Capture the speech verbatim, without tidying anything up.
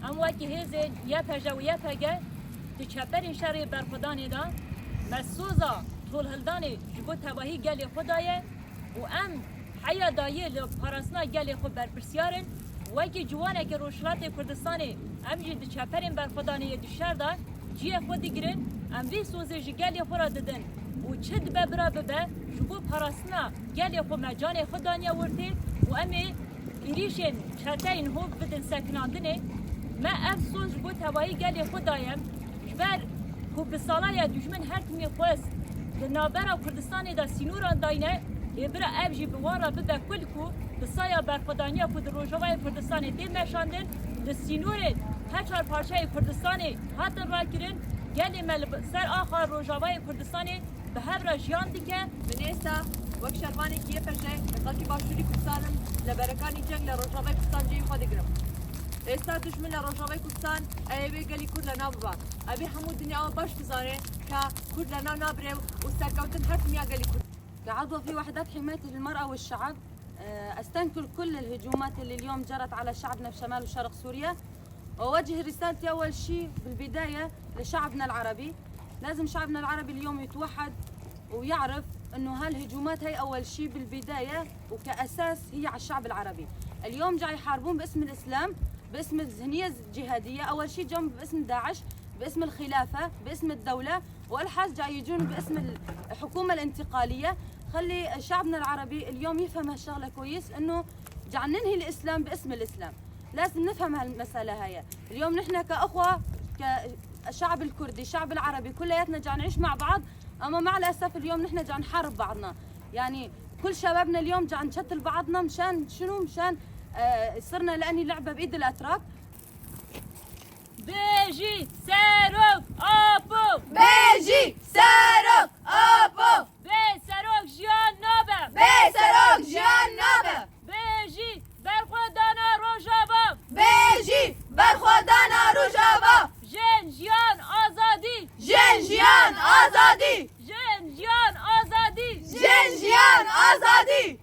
Em wekî hêzên Y P J û Y P G di çeperên şerê berxwedanê de me soza tolhildanê ji bo tevahî gelê xwe daye û em heya dayê li parastina gelê xwe berpirsiyar in. Wekî ciwanekî Rojhilatê Kurdistanê em jî di çeperên berxwedanê yê di şer de cihê xwe digirin. Em vê sozê ji gelê xwe re didin û çi dibe bira bibe ji bo parastina gelê xwe me canê xwe daniye wirtê û em ê êrîşên çeteyên hov bidin sekinandinê. Me ev soz ji bo tevahî gelê xwe daye. Ji ber ku bi sala ye dijmin her timî xwest di navbera Kurdistanê de sînoran dayne, ê bira ev jî bi wan re bibe kul ku bi saya berxwedaniya ku di Rojavayê Kurdistanê tê meşandin, li sînorên her çar parçeyê Kurdistanê hatin rakirin, gelê me li ser axa Rojavayê Kurdistanê bi hev re jiyan dike. Min êsta wek şervanekî Y P J li xelkê Başûrî Kurdistan im, li berekanî ceng li Rojavayê Kurdistan cihê xwe digirim. Êsta dijmin li Rojavayê Kurdistan ê wê gelî Kurd li nav biba. Ev ê hemû dinya baş bizane ka Kurd li nav nabire û serkewtin her timiya gelî Kurd. كعضوة في وحدات حماية المرأة والشعب، آه، أستنكر كل الهجومات اللي اليوم جرت على شعبنا في شمال وشرق سوريا، وأوجه رسالتي أول شي بالبداية لشعبنا العربي. لازم شعبنا العربي اليوم يتوحد ويعرف إنه هالهجومات هي أول شي بالبداية وكأساس هي على الشعب العربي. اليوم جاي يحاربون باسم الإسلام، باسم الذهنية الجهادية، أول شي جم باسم داعش، باسم الخلافة، باسم الدولة، والحاج جاي يجون باسم الحكومة الانتقالية. خلي شعبنا العربي اليوم يفهم هالشغلة كويس، إنه جاي ننهي الإسلام باسم الإسلام. لازم نفهم هالمسألة هاي. اليوم نحن كأخوة، كالشعب الكردي، الشعب العربي، كلياتنا جاي نعيش مع بعض، أما مع الأسف اليوم نحن جاي نحارب بعضنا. يعني كل شبابنا اليوم جاي نشتل بعضنا مشان شنو؟ مشان، آه، صرنا لأني لعبة بإيد الأتراك. Bêjî serok Apo! Bêjî serok Apo! Bê serok jiyan nabe! Bê serok jiyan nabe! Bêjî berxwedana Rojava! Bêjî berxwedana Rojava! Jin, jiyan, azadî! Jin, jiyan, azadî! Jin, jiyan, azadî! Jin, jiyan, azadî!